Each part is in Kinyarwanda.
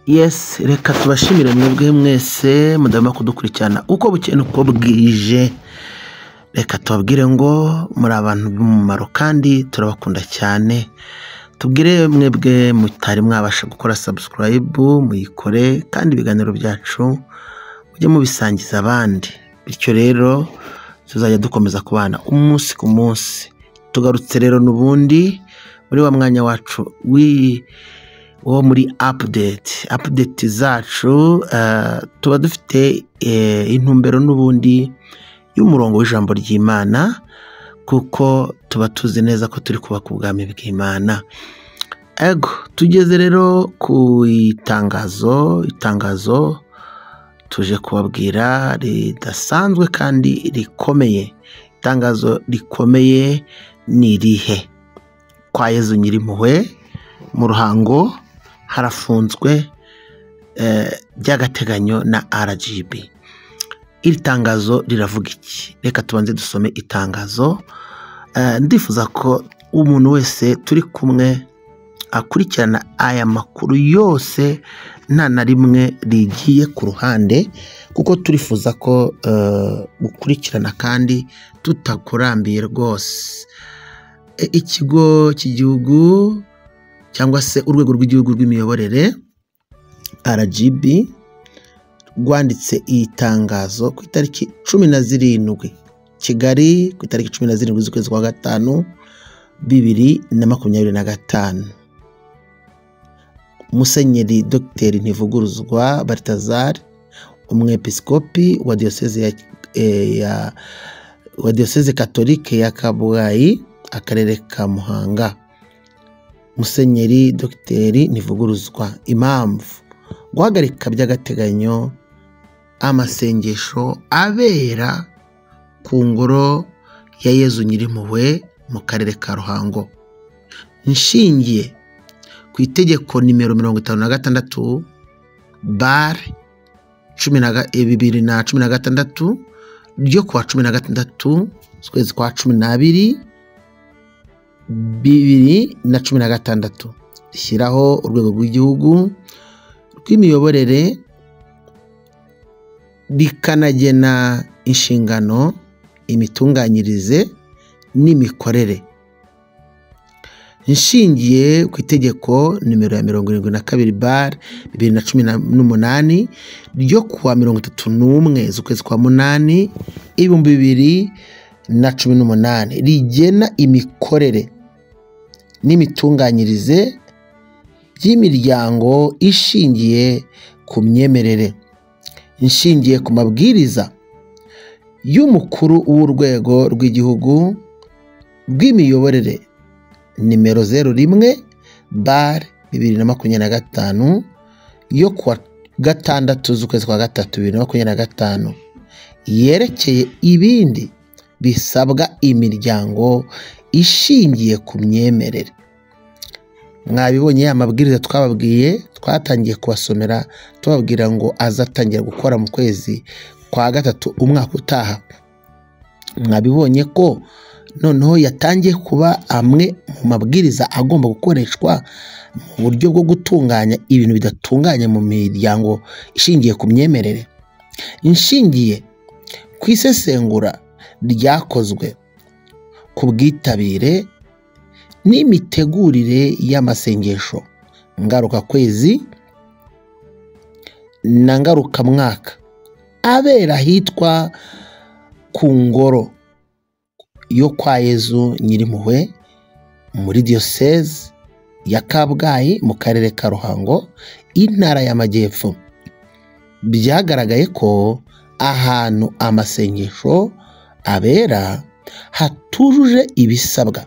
Yes, reka tubashimire mwebwe mwese mudahwema kudukurikirana uko bukeye n'uko bwije. Reka tubabwire ngo muri abantu b'umumaro kandi turabakunda cyane. Tubwire mwebwe mutari mwabasha gukora subscribe muyikore, kandi ibiganiro byacu mujye mubisangiza abandi. Bityo rero tuzajya dukomeza kubana umunsi ku munsi. Tugarutse rero n'ubundi muri wa mwanya wacu wo muri update zacu, tuba dufite intumbero n'ubundi y'umurongo w'ijambo ry'Imana, kuko tuba tuzi neza ko turi kubaka ubwami bw'Imana. Ego, tugeze rero ku itangazo tuje kubabwira ridasanzwe kandi rikomeye. Itangazo rikomeye ni irihe? Kwa Yezu Nyirimpuhwe mu Ruhango harafunzwe by'agateganyo na RGB. Iri tangazo riravuga iki? Reka tubanze dusome itangazo. Ndifuza ko umuntu wese turi kumwe akurikirana aya makuru yose nta na rimwe rigiye ku ruhande, kuko turifuza ko gukurikirana kandi tutakurambiye rwose. Ikigo cy'igihugu cyangwa se urwego rw'igihugu rw'imiyoborere RGB rwanditse iyi tangazo ku itariki 17 Kigali, ku itariki 17 z'ukwezi kwa 5 2025. Musenyeri Dr Ntivuguruzwa Balthazar, umwepiskopi wa diyoseze wa diyoseze katolike ya Kabgayi, akarere ka Muhanga. Musenyeri Dr Ntivuguruzwa, impamvu guhagarika by'agateganyo amasengesho abera ku ngoro ya Yezu Nyirimpuhwe mu karere ka Ruhango, nshingiye ku itegeko nimero 56 bar 2016 ryo kuwa 16 z'ukwezi kwa 12 2016, rishyiraho urwego rw'igihugu rw'imiyoborere rikanagena inshingano, imitunganyirize n'imikorere. Nshingiye ku itegeko nimero ya 72 bar 2018 ryo kuwa 31 z'ukwezi kwa 8 2018, rigena imikorere n'imitunganyirize by'imiryango ishingiye ku myemerere. Nshingiye ku mabwiriza y'umukuru w'urwego rw'igihugu rw'imiyoborere nimero 01 bar 2025 yo kuwa 6 z'ukwezi kwa 3 2025, yerekeye ibindi bisabwa imiryango ishingiye ku myemerere. Mwabibonye ya mabwiriza twababwiye, twatangiye kubasomera tubabwira ngo azatangira gukora mu kwezi kwa 3 umwaka utaha. Mwabibonye ko noneho yatangiye kuba amwe mu mabwiriza agomba gukoreshwa mu buryo bwo gutunganya ibintu bidatunganye mu miryango ishingiye ku myemerere. Inshingiye ku isesengura ryakozwe ku bwitabire n'imitegurire y'amasengesho ngaruka kwezi na ngaruka mwaka abera ahitwa ku ngoro yo kwa Yezu Nyirimpuhwe muri diyoseze ya Kabgayi mu karere ka Ruhango, intara y'Amajyepfo, byagaragaye ko ahantu amasengesho abera hatujuje ibisabwa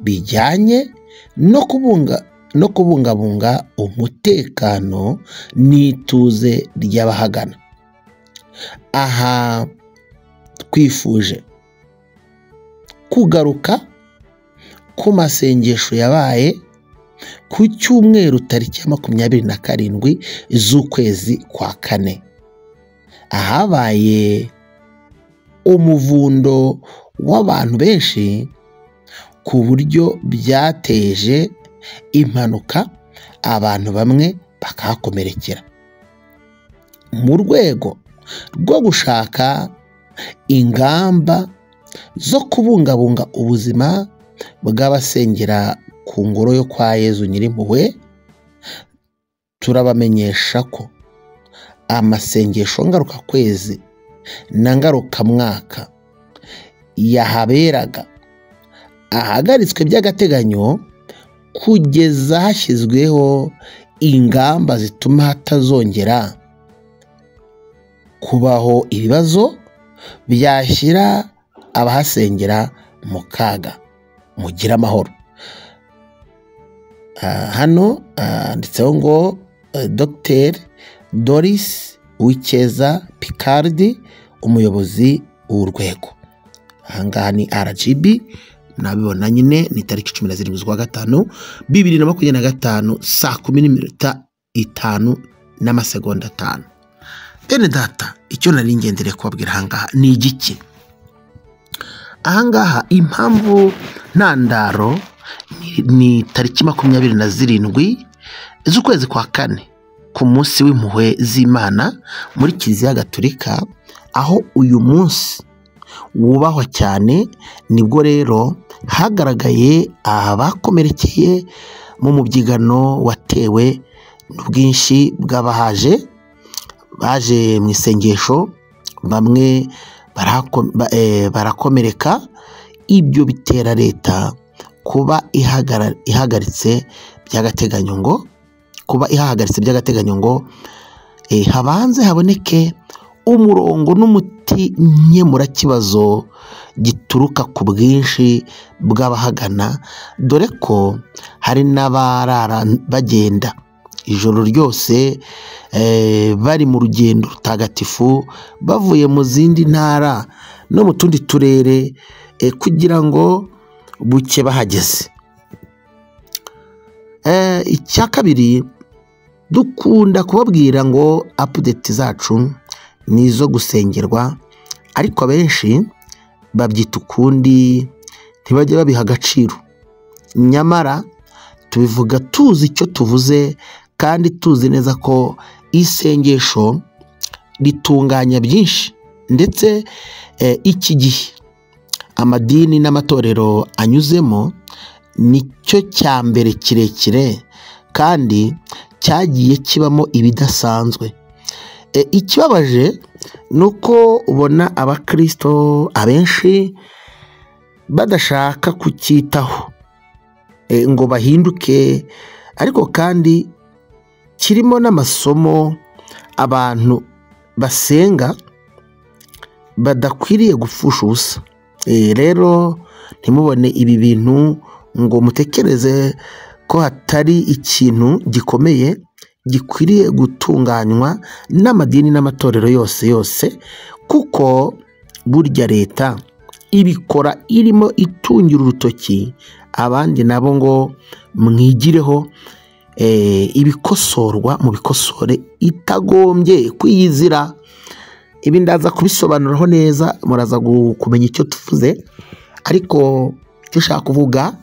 bijyanye no kubungabunga umutekano n'ituze ry'abahagana. Aha twifuje kugaruka ku masengesho yabaye ku cyumweru tariki ya 27 z'ukwezi kwa 4, ahabaye umuvundo w'abantu benshi ku buryo byateje impanuka, abantu bamwe bakahakomerekera. Mu rwego rwo gushaka ingamba zo kubungabunga ubuzima bw'abasengera ku ngoro yo kwa Yezu Nyirimpuhwe, turabamenyesha ko amasengesho ngarukakwezi na ngarukamwaka yahaberaga ahagaritswe by'agateganyo kugeza hashyizweho ingamba zituma hatazongera kubaho ibibazo byashyira abahasengera mu kaga. Mugire amahoro. Hano handitseho ngo Dr Doris Uwicyeza Picardi, umuyobozi w'urwego. Ahangaha ni RGB, nabibona nyine ni tariki 17 z'ukwa gatanu 2025 saa 10:05 n'amasegonda 5. Bene data, icyo nari ngendereye kubabwira ahangaha ni igiki? Ahangaha impamvu ntandaro ni tariki 27 z'ukwezi kwa kane ku munsi w'impuhwe z'Imana muri Kiliziya Gatolika, aho uyu munsi wubahwa cyane. Nibwo rero hagaragaye abakomerekeye mu mubyigano watewe n'ubwinshi bw'abahaje baje mu isengesho, bamwe barakomereka. Ibyo bitera leta kuba ihagaritse by'agateganyo ngo habanze haboneke umurongo n'umuti nkemurakibazo gituruka ku bwinshi bw'abahagana, dore ko hari n'abarara bagenda ijoro ryose bari mu rugendo rutagatifu bavuye mu zindi ntara no mu tundi turere kugira ngo buke bahageze. Icya kabiri, dukunda kubabwira ngo update zacu ni izo gusengerwa, ariko abenshi babyita ukundi, ntibajya babiha agaciro. Nyamara tubivuga tuzi icyo tuvuze kandi tuzi neza ko isengesho ritunganya byinshi, ndetse iki gihe amadini n'amatorero anyuzemo nicyo cya mbere kirekire kandi cyagiye kibamo ibidasanzwe. Ikibabaje ni uko ubona abakristo abenshi badashaka kucyitaho ngo bahinduke, ariko kandi kirimo n'amasomo abantu basenga badakwiriye gupfusha ubusa. Rero ntimubone ibi bintu ngo mutekereze ko hatari ikintu gikomeye gikwiriye gutunganywa n'amadini n'amatorero yose yose, kuko burya leta ibikora irimo itungira urutoki abandi nabo ngo mwigireho ibikosorwa mu bikosore itagombye kwiyizira. Ibi ndaza kubisobanuraho neza, muraza kumenya icyo tuvuze, ariko icyo ushaka kuvuga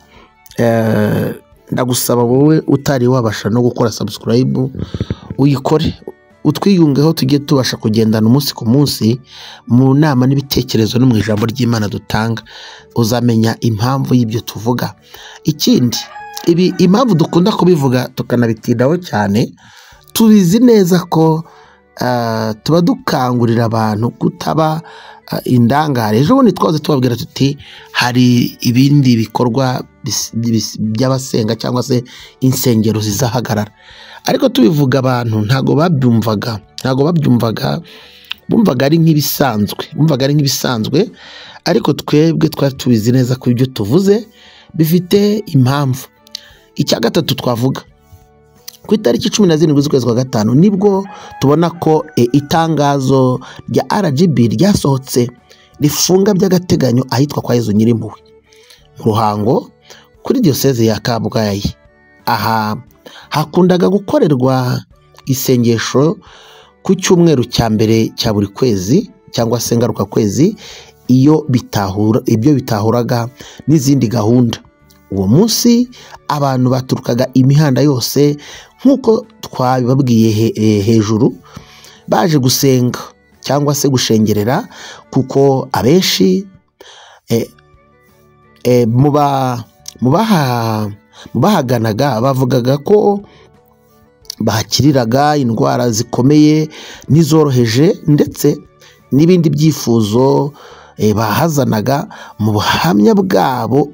ndagusaba wowe utari wabasha no gukora subscribe uyikore, utwiyungeho tujye tubasha kugendana umunsi ku munsi mu nama n'ibitekerezo no mu ijambo ry'Imana dutanga, uzamenya impamvu y'ibyo tuvuga. Ikindi, ibi impamvu dukunda kubivuga tukanabitindaho cyane, tubizi neza ko tuba dukangurira abantu kutaba indangare. Ejo bundi twaze tubabwira tuti hari ibindi bikorwa by'abasenga cyangwa se insengero zizahagarara, ariko tubivuga abantu ntago babyumvaga, bumvaga ari nk'ibisanzwe, ariko twebwe twari tubizi neza ko ibyo tuvuze bifite impamvu. Icya gatatu twavuga, ku itariki 17 z'ukwezi kwa gatanu nibwo tubona ko itangazo rya RGB ryasohotse rifunga by'agateganyo ahitwa kwa Yezu Nyirimpuhwe mu Ruhango kuri diyoseze ya Kabgayi. Aha hakundaga gukorerwa isengesho ku cyumweru cya mbere cya buri kwezi cyangwa se ngaruka kwezi, iyo bitahura ibyo bitahuraga n'izindi gahunda. Uwo munsi abantu baturukaga imihanda yose nk'uko twabibabwiye hejuru, baje gusenga cyangwa se gushengerera, kuko abenshi mu bahaganaga bavugaga ko bahakiriraga indwara zikomeye n'izoroheje, ndetse n'ibindi byifuzo bahazanaga mu buhamya bwabo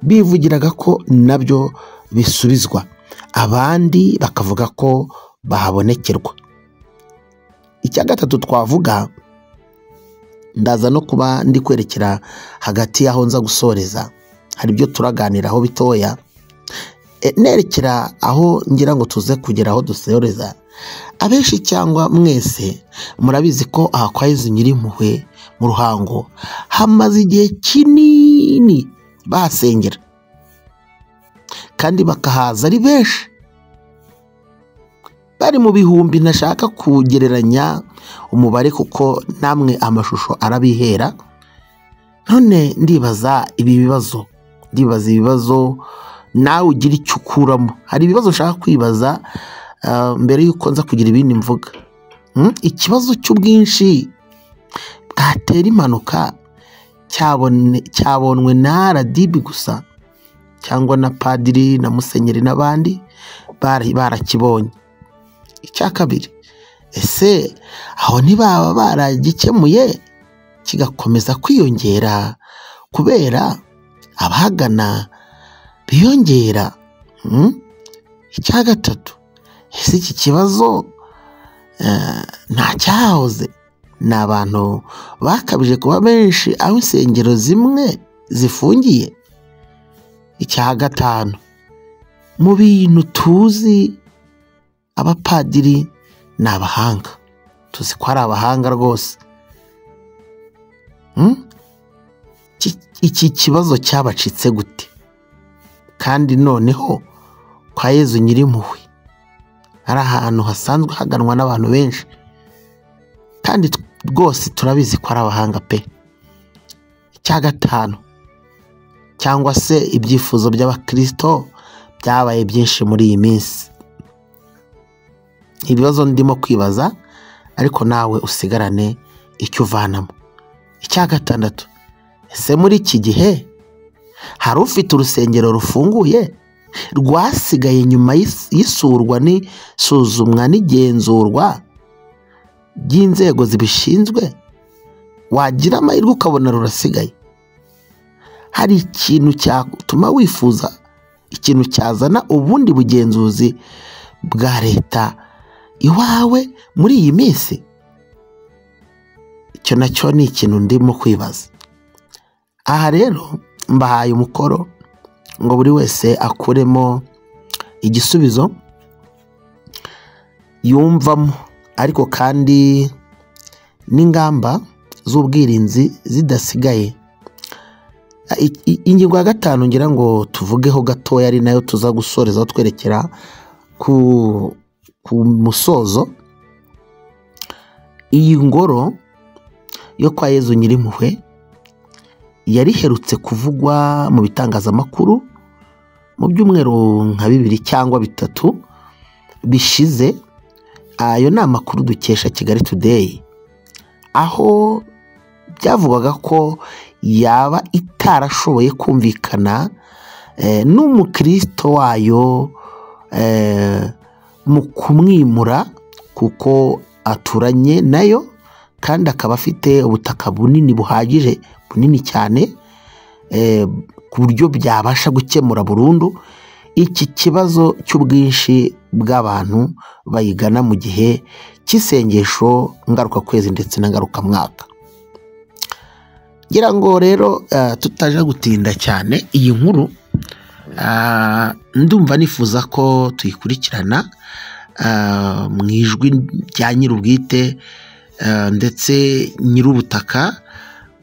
bivugiraga ko nabyo bisubizwa, abandi bakavuga ko bahabonekerwa. Icya gatatu twavuga, ndaza no kuba ndi kwerekera hagati y'aho nza gusoreza, hari ibyo turaganiraho bitoya, nerekera aho ngira ngo tuze kugera aho dusoreza. Abenshi cyangwa mwese murabizi ko aha kwa Yezu Nyirimpuhwe mu Ruhango hamaze igihe kinini bahasengera kandi bakahaza ari benshi, bari mu bihumbi, ntashaka kugereranya umubare kuko namwe amashusho arabihera. None ndibaza ibi bibazo, ndibaza ibibazo nawe ugira icyo ukuramo. Hari ibibazo nshaka kwibaza mbere y'uko nza kugira ibindi mvuga. Ikibazo cy'ubwinshi bwatera impanuka cyabonwe na RDB gusa cyangwa na padiri na musenyeri n'abandi barakibonye. Icya kabiri, ese aho ntibaba baragikemuye kigakomeza kwiyongera kubera abahagana biyongera? Icya gatatu, ese iki kibazo nta cyahoze? Ni abantu bakabije kuba benshi aho insengero zimwe zifungiye. Icya gatanu, mu bintu tuzi abapadiri ni abahanga, tuzi ko ari abahanga rwose. Iki kibazo cyabacitse gute? Kandi noneho kwa Yezu Nyirimpuhwe ari ahantu hasanzwe haganwa n'abantu benshi, kandi rwose turabizi ko ari abahanga pe. Icya gatanu, cyangwa se ibyifuzo by'abakristo byabaye byinshi muri iyi minsi. Ibibazo ndimo kwibaza, ariko nawe usigarane icyo uvanamo. Icya gatandatu, ese muri iki gihe hari ufite urusengero rufunguye rwasigaye nyuma y'isurwa n'isuzumwa n'igenzurwa ry'inzego zibishinzwe? Wagira amahirwe ukabona rurasigaye. Hari ikintu cyatuma wifuza, ikintu cyazana ubundi bugenzuzi bwa leta iwawe muri iyi minsi? Icyo nacyo ni ikintu ndimo kwibaza. Aha rero mbahaye umukoro ngo buri wese akuremo igisubizo yumvamo, ariko kandi n'ingamba z'ubwirinzi zidasigaye. Ingingo ya gatanu ngira ngo tuvugeho gatoya, ari nayo tuza gusoreza twerekera ku musozo. Iyi ngoro yo kwa Yezu Nyirimpuhwe yari iherutse kuvugwa mu bitangazamakuru mu byumweru nka 2 cyangwa 3 bishize. Ayo ni amakuru dukesha Kigali Today, aho byavugwaga ko yaba itarashoboye kumvikana n'umukristo wayo mu kumwimura, kuko aturanye nayo kandi akaba afite ubutaka bunini buhagije, bunini cyane, ku buryo byabasha gukemura burundu iki kibazo cy'ubwinshi bw'abantu bayigana mu gihe cy'isengesho ngarukakwezi ndetse na ngarukamwaka. Ngira ngo rero tutaje gutinda cyane iyi nkuru, ndumva nifuza ko tuyikurikirana mu ijwi rya nyir'ubwite ndetse nyir'ubutaka,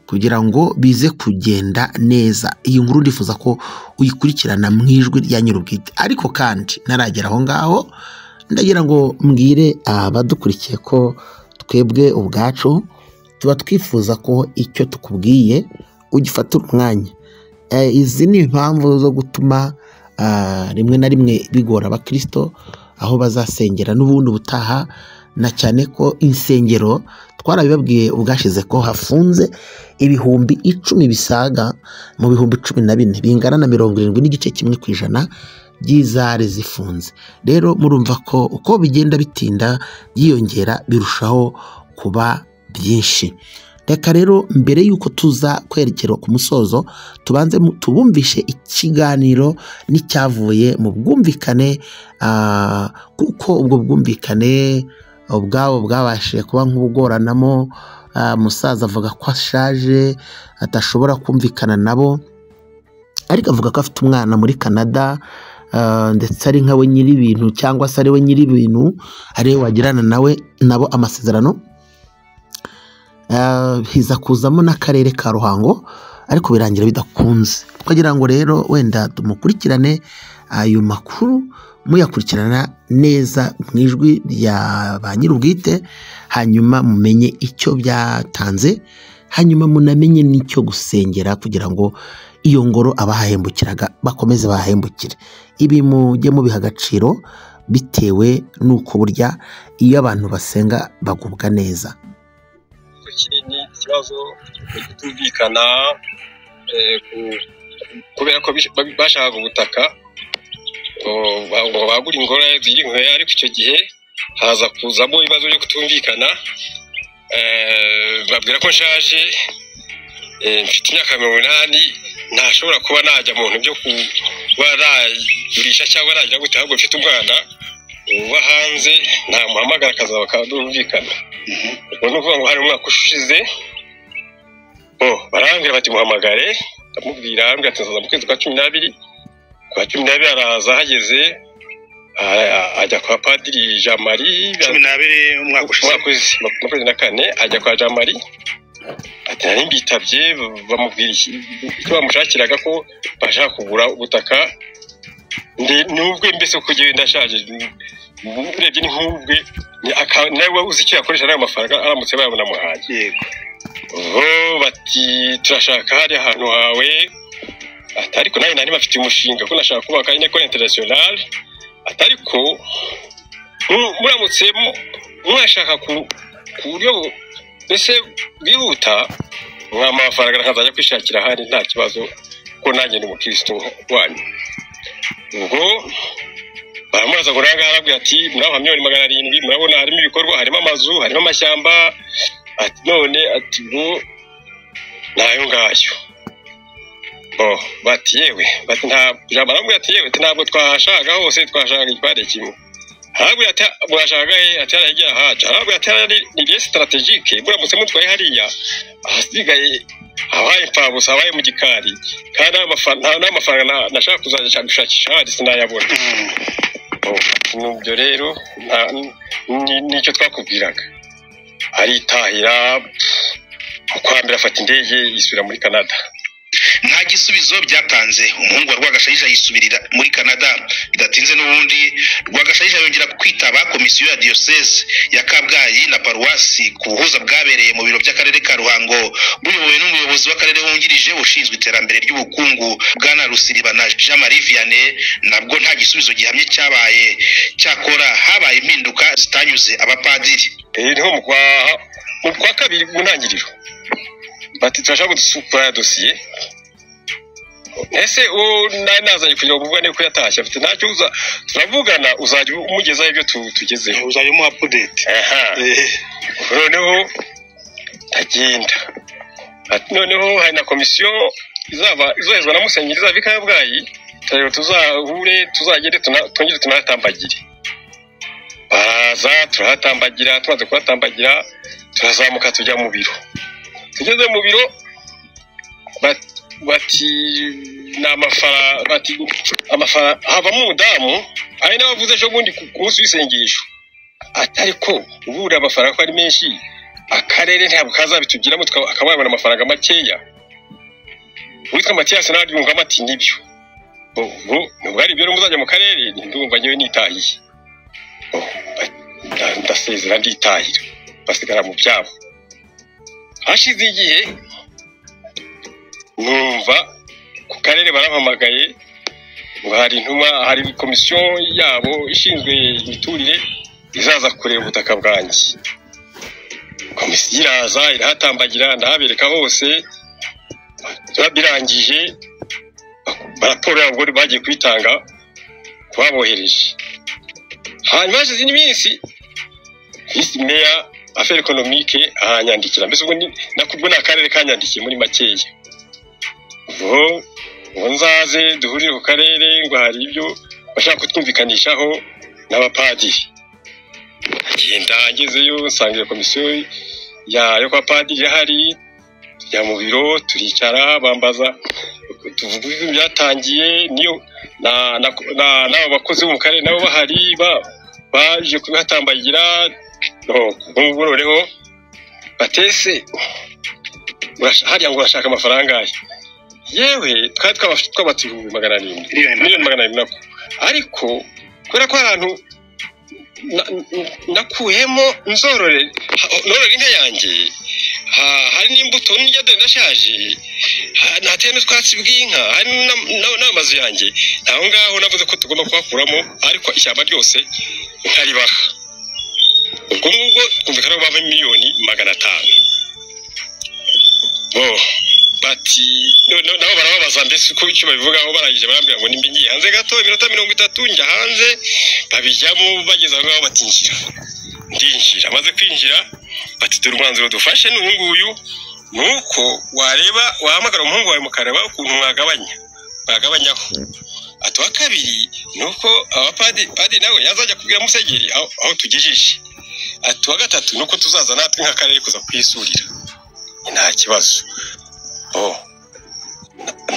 kugira ngo bize kugenda neza. Iyi nkuru ndifuza ko uyikurikirana mu ijwi rya nyir'ubwite. Ariko kandi ntaragera aho ngaho, ndagira ngo mbwire abadukurikiye ko twebwe ubwacu tuba twifuza ko icyo tukubwiye ugifatira umwanya, Izi ni impamvu zo gutuma rimwe na rimwe bigora abakristo aho bazasengera n'ubundi ubutaha, na cyane ko insengero twarabibabwiye ubwashize ko hafunze 10,000 bisaga mu 14,000 bingana na 70.1% by'izari zifunze. Rero murumva ko uko bigenda bitinda byiyongera birushaho kuba byinshi. Reka rero mbere yuko tuza kwerekera ku musozo tubanze tubumvishe ikiganiro n'icyavuye mu bwumvikane, kuko ubwo bwumvikane ubwabo bwabashije kuba nk'ubugoranamo. Musaza avuga ko ashaje atashobora kumvikana nabo, ariko avuga ko afite umwana muri Canada, ndetse ari nkawe nyiri ibintu cyangwa se ari we nyiri ibintu, ari we wagirana nawe nabo amasezerano. Hiza kuzamo n'akarere ka Ruhango, ariko birangira bidakunze. Twagira ngo rero wenda tumukurikirane ayo makuru muyakurikirana neza mu ijwi rya ba nyir'ubwite, hanyuma mumenye icyo byatanze, hanyuma munamenye n'icyo gusengera kugira ngo iyo ngoro abahahembukiraga bakomeze bahahembukire. Ibi mujye mubiha agaciro bitewe n'uko burya iyo abantu basenga bagubwa neza. Kinini ikibazo kutumvikana, kubera ko bashaka ubutaka ngo bagura ingoro ziri nkeya, ariko icyo gihe haza kuzamo ibibazo byo kutumvikana. Babwira ko nshaje, mfite imyaka 80, ntashobora kuba najya mu bintu byo kuba nagurisha cyangwa najya gute, ahubwo mfite umwana uba hanze namuhamagara akazaba akadumvikana. Ubwo ni ukuvuga ngo hari umwaka ushize barambwira bati muhamagare, ndamubwira, arambwira ati nzaza mu kwezi kwa 12. Kwa 12 araza, ahageze ajya kwa Padiri Jean Marie. 12 umwaka ushize, 24 ajya kwa Jean Marie, ati nari mbitabye, bamubwira icyo bamushakiraga ko bashaka kugura ubutaka. Nubwo mbese uko ugenda ndashaje, urebye ni nk'ubwe nawe uzi icyo yakoresha n'ayo mafaranga aramutse bayabona muhaye. Yego. Bati turashaka hari ahantu hawe, ati ariko nawe nari bafite umushinga ko nashaka kubaka École Internationale, ati ariko muramutse mwashaka ku buryo mbese bwihuta mwampa amafaranga nkazajya kwishakira ahandi nta kibazo, ko nanjye ni umukristo wanyu. Ubwo baramubaza ngo nangaha, arabwira ati muraho 700,000, murabona harimo ibikorwa, harimo amazu, harimo amashyamba, ati none ati ngo nayo ngayo. Bati yewe, bati nta jambo, arambwira ati yewe ntabwo twahashaka hose, twashaka igipande kimwe. Arabwira ati mwashaka he? Ati hariya haca. Arabwira ati hariya ni bien stratégique, muramutse mutwaye hariya ahasigaye habaye imfabusa, habaye mu gikari, kandi n'amafaranga nashaka kuzajya gushakisha ahandi sinayabona. Nubyo rero nicyo twakubwiraga. Aritahira kwa mbere afata indege yisubira muri Canada. Nta gisubizo byatanze. Umuhungu wa Rwagashayija yisubirira muri Canada. Bidatinze n'ubundi Rwagashayija yongera kwitaba komisiyo ya diocese ya Kabgayi na paruwasi ku buhuza bwabereye mu biro by'akarere ka Ruhango, buyobowe n'umuyobozi w'akarere wungirije ushinzwe iterambere ry'ubukungu Bwana Rusiribana Jean Marie Vianney. Nabwo nta gisubizo gihamye cyabaye, cyakora habaye impinduka zitanyuze abapadiri. Niho mu kwa kabiri mu ntangiriro bati turashaka gusukura dosiye. Ese uwo nazanye kugira ngo muvugane ko yatashye, afite ntacyo uza turavugana, uzajya umugezaho ibyo tugezeho, uzajya umuha update. Noneho ndagenda, noneho hari na komisiyo izaba izohezwa na Musenyeri izaba i Kabgayi, tuzahure tuzagende twongere tunahatambagire. Baraza turahatambagira, tumaze kuhatambagira turazamuka tujya mu biro. Tugeze mu biro bati n'amafara, bati amafara havamo umudamu ari nawe avuze ejo bundi ku munsi w'isengesho, atari ko ubura amafaranga ko ari menshi, akarere ntabwo kazabitugiramo, akaba yabona amafaranga makeya. Uwitwa Matiyasi nawe aryungamo ati nibyo, ubwo nubwo ari ibyo muzajya mu karere, ndumva ngewe nitahiye. Ndasezera nditahira, basigara mu byabo. Hashize igihe numva Karere barampamagaye ngo hari intumwa, hari komisiyo yabo ishinzwe imiturire izaza kureba ubutaka bwanjye. Komisiyo iraza irahatambagira, ndahabereka hose, birangije raporo yabo bagiye kuyitanga babohereje. Hanyuma hashize indi minsi visi meya affaires économiques aranyandikira, mbese ubwo nakubwo ni akarere kanyandikiye muri makeya, ngo nzaze duhurire ku karere, ngo hari ibyo bashaka kutwumvikanishaho n'abapadiri. Agenda ngezeyo nsanga iyo komisiyo yo kwa padiri irahari, tujya mu biro turicara, bambaza tuvuga ibintu byatangiye, niyo n'abo bakozi bo mu karere nabo bahari baje kubihatambagira. Nk'ubu noneho batese hariya ngo urashaka amafaranga ahe? Yewe twari twabatse 700,000, 700,000 nako, ariko kubera ko ahantu nakuyemo nzorore norora inka yanjye, hari n'imbuto n'irya dore ndashaje, nateye n'utwatsi bw'inka, hari n'amazu yanjye aho ngaho, navuze ko tugomba kuhakuramo, ariko ishyamba ryose nkaribaha. Ubwo ngubwo twumvikana ko bampa 500,000,000. Bo bati nabo barababaza mbese uko icyo babivugaho, barangije barambwira ngo nimba ngiye hanze gato iminota 30 njya hanze, babijyamo bageze aho ngaho batinjira, ndinjira. Amaze kwinjira bati dore umwanzuro dufashe ni uyu nguyu, ni uko wareba wahamagara umuhungu wawe mukareba ukuntu mwagabanyaho. Ati uwa kabiri ni uko abapadiri nawe yazajya kubwira musenyeri aho tugejeje. Ati uwa gatatu ni uko tuzaza natwe nk'akarere kuza kwisurira, nta kibazo.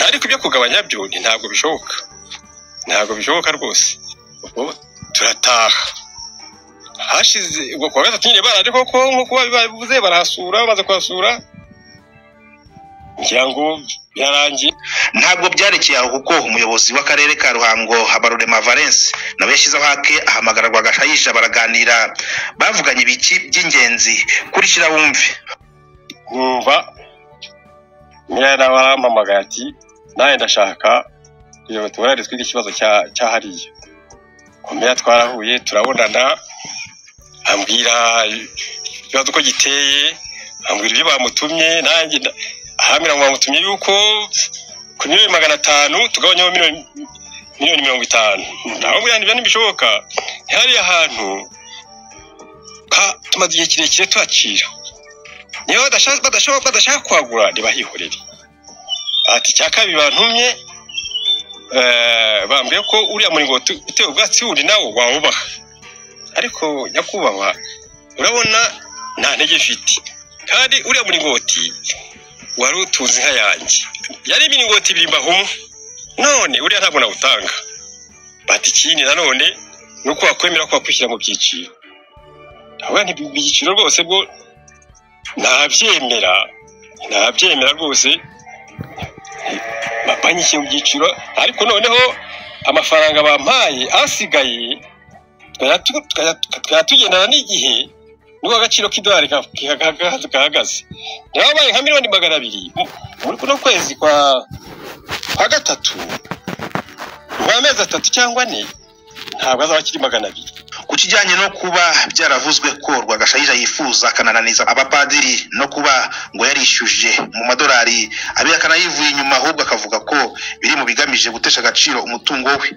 Ariko ibyo kugabanya byo ntabwo bishoboka, ntabwo bishoboka rwose. Ubwo turataha, hashize ubwo kuwa gatatu nyine baraje koko nk'uko babivuze, barahasura, bamaze kuhasura ngira ngo birarangiye. Ntabwo byarekeye aho, kuko umuyobozi w'akarere ka Ruhango Habarurema Valence nawe yashyizeho ake, ahamagara Rwagashayija baraganira, bavuganye ibiki by'ingenzi. Kurikira wumve. Numva meya nawe arampamagaye ati nawe ndashaka kugira ngo tubonane twige ikibazo cya hariya. Meya twarahuye turabonana, ambwira ikibazo uko giteye, ambwira ibyo bamutumye, nanjye ahamira ngo bamutumye yuko ku 500,000,000 tugabanyaho 50,000,000. Ndamubwira nti ibyo ntibishoboka, hariya hantu tumaze igihe kirekire tuhacira, niba badashaka kwagura ntibahihorere. Ati icya kabiri bantumye bambwiye ko uriya muringoti uteye ubwatsi wundi nawo wawubaha, ariko nyakubahwa urabona nta ntege mfite, kandi uriya muringoti wari utunze inka yanjye, yari imiringoti ibiri mbahumwe, none uriya ntabwo nawutanga. Bati ikindi nanone ni uko wakwemera ko wakwishyira mu byiciro. Ndavuga nti ibyiciro rwose bwo ntabyemera rwose, banyishyira mu byiciro, ariko noneho amafaranga bampaye asigaye tukajya tugendana n'igihe, nubwo agaciro k'idolari gahagaze. Nabaye nka 200,000,000 muri kuno kwezi kwa gatatu, mu mezi 3 cyangwa 4 ntabwo azaba akiri 200. Ku kijyanye no kuba byaravuzwe ko Rwagashayija yifuza akanananiza abapadiri no kuba ngo yarishyuje mu madolari, abihakana yivuye inyuma, ahubwo akavuga ko biri mu bigamije gutesha agaciro umutungo we.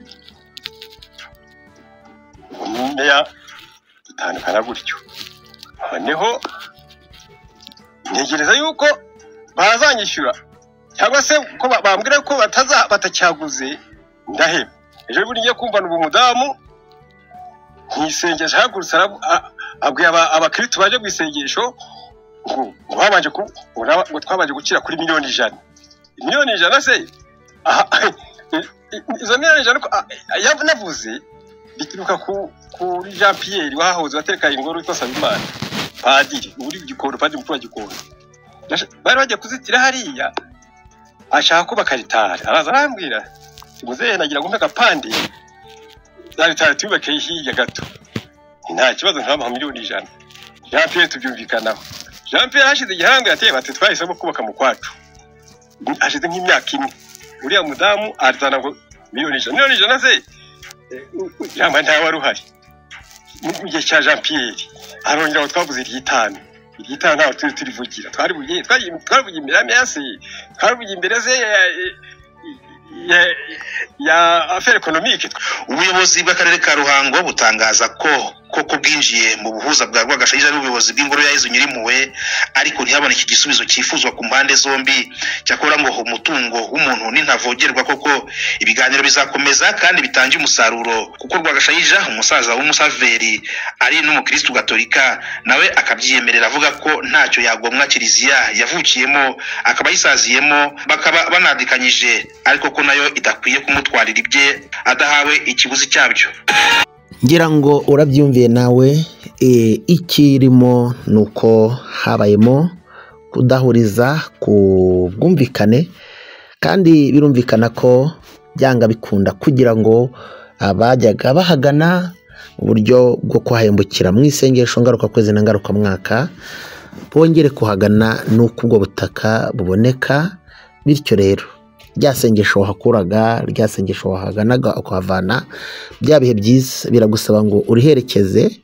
Meya dutandukana gutyo, noneho ntegereza yuko bazanyishyura cyangwa se ko bambwira ko batacyaguze, ndaheba. Ejo bundi ngiye kumva ubu mudamu mu isengesho ahagurutse abwiye abakristo baje mu isengesho ngo twabanje gukira kuri 100,000,000. 100,000,000 se izo 100,000,000 yanavuze bituruka kuri Jean Pierre wahahoze watereka ingoro witwa Sabimana, padiri uri Gikondo, padiri mukuru wa Gikondo. Bari bagiye kuzitira hariya, ashaka kubaka ritari, araza arambwira muzehe nagira ngo mpe agapande ritari tuyubake hirya gato, nta kibazo nkabaha 100,000,000. Jean Pierre tubyumvikanaho. Jean Pierre hashize igihe arambwira ati bati twahisemo kubaka mu kwacu, hashize nk'imyaka 4. Uriya mudamu arazana ngo 1,000,000, 1,000,000 se yamba nta wari uhari mu gihe cya Jean Pierre. Arongera ngo twavuze iry'itanu, iry'itanu ntabwo turi turivugira, twarivugiye twarivugiye imbere ya miyasi, twarivugiye imbere se ya affaire économique. Ubuyobozi bw'akarere ka Ruhango butangaza ko koko bwinjiye mu buhuza bwa Rwagashayija n'ubuyobozi bw'ingoro ya Yezu Nyirimpuhwe, ariko ntihaboneke igisubizo cyifuzwa ku mpande zombi. Cyakora ngo umutungo w'umuntu n'intavogerwa, koko ibiganiro bizakomeza kandi bitange umusaruro, kuko Rwagashayija umusaza w'umusaveri ari n'umukristu gatolika, nawe akabyiyemerera avuga ko ntacyo yagomwa kiliziya yavukiyemo akaba ayisaziyemo, bakaba banadikanyije, ariko ko nayo idakwiye kumutwarira ibye adahawe ikiguzi cyabyo. Ngira ngo urabyumviye nawe. Ikirimo ni uko habayemo kudahuriza ku bwumvikane, kandi birumvikana ko byanga bikunda kugira ngo abajyaga bahagana uburyo bwo kuhahembukira mu isengesho ngarukakwezi na ngarukamwaka bongere kuhagana, n'uko ubwo butaka buboneka. Bityo rero rya sengesho wahakuraga, rya sengesho wahaganaga ukuhavana bya bihe byiza, biragusaba ngo uriherekeze,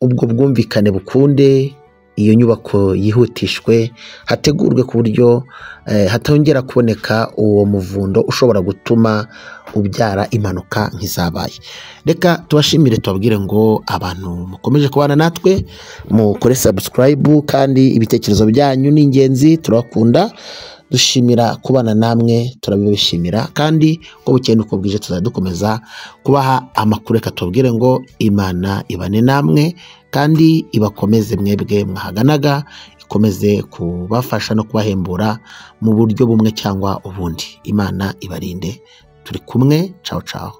ubwo bwumvikane bukunde, iyo nyubako yihutishwe, hategurwe ku buryo hatongera kuboneka uwo muvundo ushobora gutuma ubyara impanuka nk'izabaye. Reka tubashimire, tubabwire ngo abantu mukomeje kubana natwe mukore subscribe, kandi ibitekerezo byanyu ni ingenzi, turabakunda, dushimira kubana namwe, turabibishimira, kandi uko bukeye n'uko bwije tuzajya dukomeza kubaha amakuru. Reka tubabwire ngo Imana ibane namwe kandi ibakomeze mwebwe mwahaganaga, ikomeze kubafasha no kubahembura mu buryo bumwe cyangwa ubundi. Imana ibarinde, turi kumwe, ciao ciao.